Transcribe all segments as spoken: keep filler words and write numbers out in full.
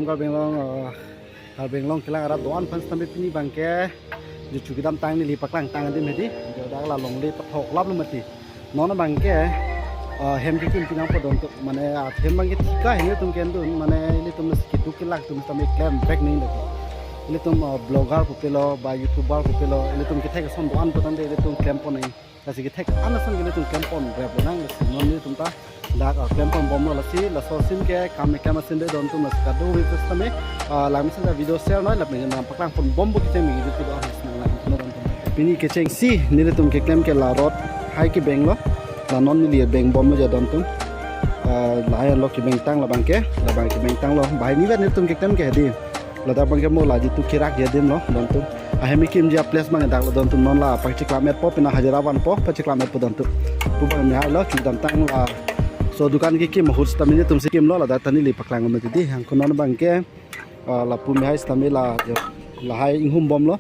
Karbi Anglong, uh, Karbi Anglong kelang arat do-an aphan sitame pini abangke jo chukidam tang neli paklang tang adim hedi. Jo dak la longle pathok lap lo mati. Non abangke, uh, hem kekim pinang po don atum, mane, uh, hem abangke thika hini atum kendun, mane ilitum keduk kelak atum sitame klem back ning dak. Ilitum, uh, blogger pupe lo ba YouTuber pupe lo, ilitum kethek ason do-an pu tangte ilitum klem pon nang. Lasi kethek an ason ke ilitum klem pon rep lo nang, lasi non ilitum ta dak, ah, klem pon bom lo. Lasi laso asin ke kam keklem asin de don atum, lasi kadokave sitame, ah, langmesen ta video share noi, lapen nang paklang pon bom bo kecheng me kejuke do-an lasi nang lang don atum. Pini kechengsi nelitum keklem ke la rod hai kebeng lo, la non neli beng bom lo ja don atum. Ah, lahai lo kebeng tang labangke, labang kebeng tang lo, banghini vet nelitum keklem ke hedi. Ladak abangke mo la jitu kerak adim lo don atum. Ahem kekimji a-place abang dak lo don atum, non la pacheklam et po, pina hajira van po, pacheklam et po don atum. Pu abang mehai lo, chukidam tang laso dukan kekim ahut sitame nelitum si kim lo, ladak ta neli paklang mati hedi. Anke non abangke, ah, lapu mehai sitame la, jo, lahai inghum bom lo.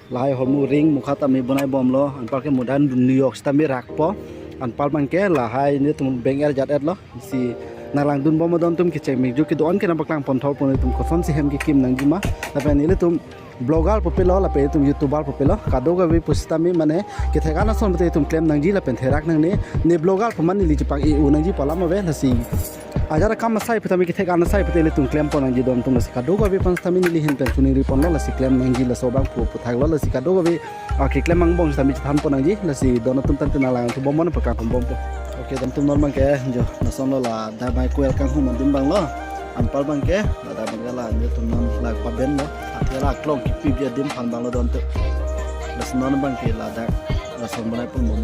Lahai hormu ring mukha tame bonai bom lo, anparke modern New York sitame rak po. Anpar abangke lahai nelitum beng er jat et lo. Si nang lang dun bom don atum, kecheng me kejuke do-an ke nang paklang pon thor pon, ilitum kosonsi hem kekim nangji ma. Lapen ilitum blogger pupe lo, lapen ilitum YouTuber pupe lo, kadokave pusitame mane kethek an ason pute ilitum klem nangji lapen therak nangne. Ne blogger pu mane neli chepang e-u nangji pu alam ave, lasi ajat akam asai putame kethek an asai pute ilitum klem pon nangji don atum, lasi kadokave aphan sitame neli ahin pen choningri pon lo, lasi klem nangji laso abang pu puthak lo, lasi kadokave, ah, keklem angbong sitame chethan pon nangji, lasi don atum tangte nang lang thu bom bon paklang pon bom po. Okay, don atum non abangke jo lason lo, ladak abang ko-el kanghum adim abang lo. Anpar abangke, ladak abangke la nelitum non la paben lo. Athe la klong kipi bi adim aphan abang lo don atum. Lasi non abangke ladak lason bonai pon bom.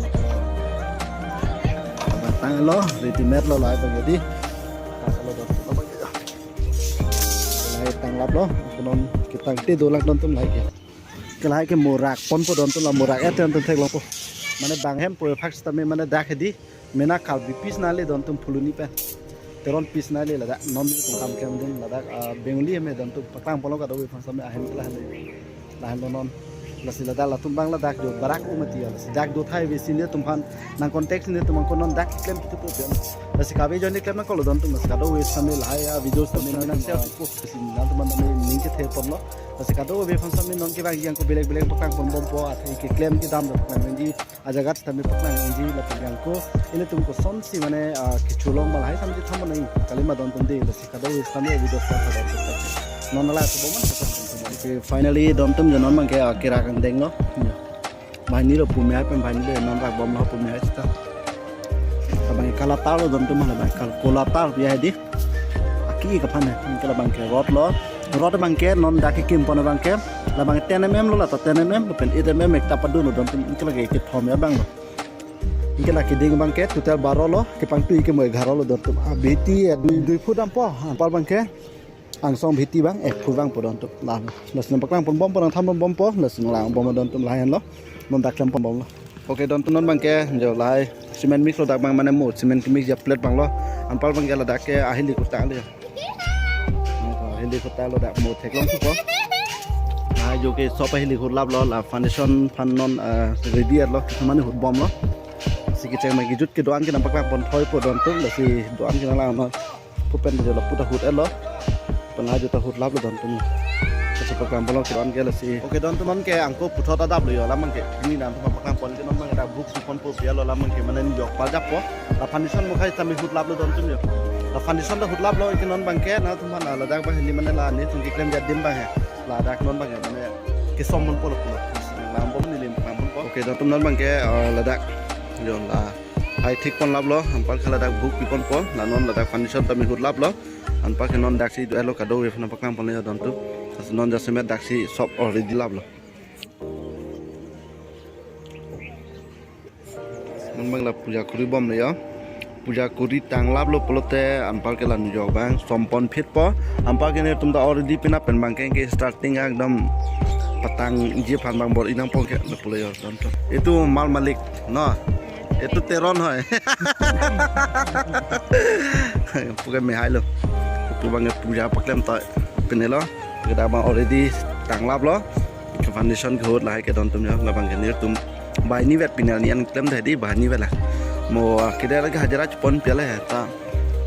Abang tang lo, ready made lo lahai abangke hedi. Tang lo don atum abangke. Lahai tang lap lo, non ketang te dolang don atum lahai ke. Ke lahai ke mo rak pon po don atum, la mo rak et don atum theklong po. Mane bang hem po phak sitame mane dak hedi. Mena Karbi piece nangli don atum, Phuloni pen. Teron piece nangli ladak, non nelitum kam keklem adim ladak, ah, Bengali hem don atum, paklang pon lo kadokave aphan sitame ahem ke lahen. Lahen lo non. Lasi ladak latum abang ladak jo barak u mati ya. Lasi dak do thai ave si nelitum aphan nang contact si nelitum anke non dak klem kitu po bian. Lasi kave ajoine klem nangkok lo don atum, lasi kadokave sitame lahai a-video sitame nang share po. Lasi nangtum aphan neli ning kethe pon lo. Lasi kadokave aphan sitame non kevangji anke belek belek paklang pon bom po, athe keklem kedam do paklang nangji. Ajaga sitame paklang nangji lapen anke ilitum kosonsi mane, ah, kecholong ma lahai sitame chethan pon nang kali ma don atum de, lasi kadokave sitame video share pon don atum. Non la thu bom an paklang pon bom. Okay, finally don atum jo non abangke, ah, kerak angdeng lo. Jo. Banghini lo pu mehai pen, banghini lo non rak bom lo pu mehai sita. Labang kalatar lo don atum, labang kal-, kolatar biya hedi. Aki kaphan hai, anke labangke rod lo. Rod abangke non dak kekim pon abangke, labang ten M M lo, la ta ten M M pen eight M M ekta padun lo don atum, anke lake kethom ya abang lo. Anke la keding abangke total baro lo, kepangtui ke mo egharo lo don atum. Ah, bheti ya dui, dui foot dam po. Anpar abangke angsong bheti abang ek foot abang po don atum. La, lasi nang paklang pon bom po, nang tham pon bom po, lasi nang lang bom don atum, lahai lo. Non dak klem pon bom lo. Okay, don atum non abangke jo lahai cement mix lo, dak abang mane mo cement mix ya plate abang lo. Anpar abangke ladak ke ahili kurta le. Ahili kurta lo, dak mo theklong thupo. Lahai jo ke sob ahili hut lap lo, la foundation aphan non, ah, ready lo, kisam mane hut bom lo. Si kecheng me kejut kedo-an ke nang paklang pon thoi po don atum, lasi do-an ke nang lang non. Ko pen jo lapu ta hut et lo. Pen lahai jo ta hut lap lo don atum. Lasi paklang pon lo kedo-an ke lasi. Okay, don atum non ke anke puthot adap lo jo, la abangke. Pini nangtum paklang pon ke non abangke dak buk su pon po biya lo, la abangke mane jok pajak po. La foundation mukha sitame hut lap lo don atum jo. La foundation ta hut lap lo, ke non abangke nangtum aphan ladak abang hili mane la nelitum keklem adim abang he. Ladak non abangke mane kesom pon po lo pulo. Lam bom neli lam pon po. Okay, don atum non abangke, eh, ladak. Jo la. Hai thik pon lap lo, anpar ke ladak buk pi pon po, la non ladak foundation tame hut lap lo, anpar ke non daksi do-et lo, kadokave aphan paklang pon lo jo don atum, non jasemet daksi sob already lap lo. Non abang la puja kuri bom lo jo, puja kuri tang lap lo pulote, anpar ke la nujok abang, som pon phit po, anpar ke nelitum ta already penap pen abangke ke starting ekdom patangji aphan abang bor-i nangpo ke, pulo jo don atum. Itu mal malik, no? Itu Teron hoi. Puke mehai lo. Pu abang puja paklem ta pine lo. Kita abang already tang lap lo. Ke foundation ke hut lahai ke don atum jo. Labang ke nelitum banghini vet pine, ni an klem ta hedi banghini vet la. Mo, ah, kita lake hajira chepon piala he ta.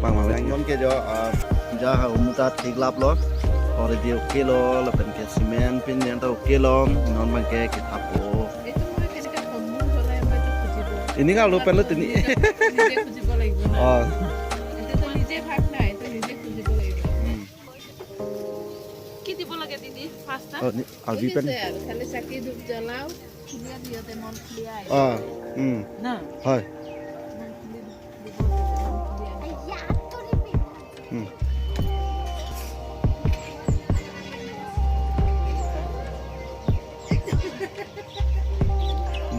Bang bang. Yang non ke jo, ah, ja ha umuta thik lap lo. Already okay lo, lapen ke cement pin yang ta okay lo, non abang ke kitap po. এইটো মই কেনেকে সম্ভৱ হ'লে মই এইটো খুজিব। Ini kalau pen lo tini. নিজে খুজিব লাগিব ন? Oh. এইটোতো নিজে ভাগ নাই, এইটো নিজে খুজিব লাগিব। Hmm. কি দিব লাগে দিদি? পাঁচটা? Oh, ni, ah, ঠিক আছে আৰু, খালি চাকি ধূপ জ্বলাও, ধুনীয়া ধুনীয়া মন খুলি আহে। Ah, hmm. না? Hai. মন খুলি দিব লাগে, মন খুলি আহে। Hmm.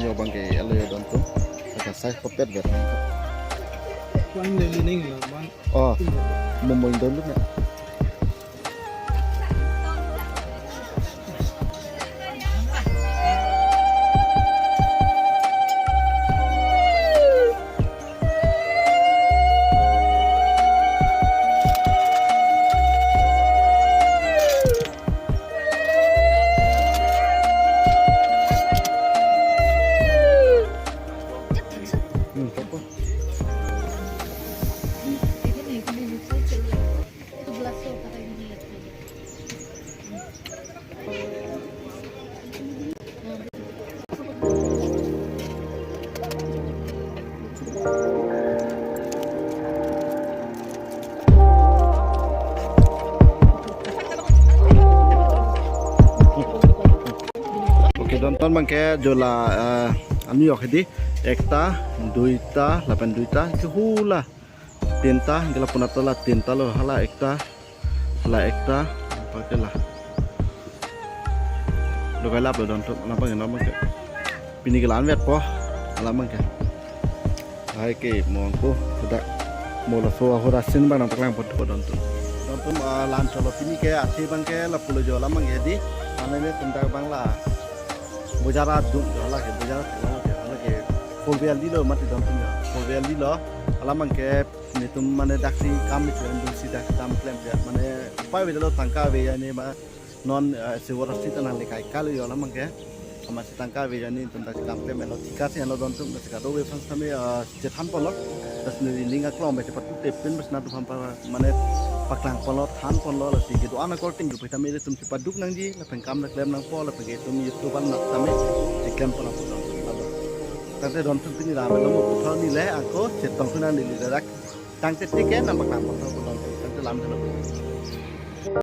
Yo abang ke alo yo don atum. Aka sai kopet ber. Kuan le lining lo, man. Oh, momoin don lu na. Hmm, apa? Okay, don atum abang ke jola, eh, ani yok hedi, ekta, duita, lapen duita, ke hula. Tinta, ke la punat la tinta lo, hala ekta, la ekta, apa ke la. Lo kai lap lo don atum, alam abang ke, alam abang ke. Pini ke la-an vet po, alam abang ke. Hai ke mo ko, sudah mo laso ahora sin abang nangpaklang po don atum. Don atum, ah, la-an cholo pini ke, athe abang ke lapu lo jo alam abang ke di, mane ne tinta abang la. Bojar adung jo hala ke, bojar adung jo hala ke, hala ke. Four wheel di lo mati don atum jo. Four wheel di lo, alam abang ke. Netum mane daksi kam ni chuan dun si daksi kam klem ya. Mane upai ave lo tangka ave ya ne ma non, eh, se wara si tanang le kai kali yo alam abang ke. Amat si tangka ave ya netum daksi kam klem lo thika si ano don atum daksi kado ave aphan sami, eh, chethan polo. Das ni ning aklong ave chepat tu tepin bas na tu pampa mane paklang polo than polo lasi kedo-an akorte ingru pai tame netum chepaduk nangji lapen kam na klem nangpo lapen ke netum YouTube an na tame cheklem polo don atum. Tangte don atum pini ram lo mo puthot ni le ako chetong tu nang neli dak. Tangte tike nangpaklang pon tho pulang tangte lam tho.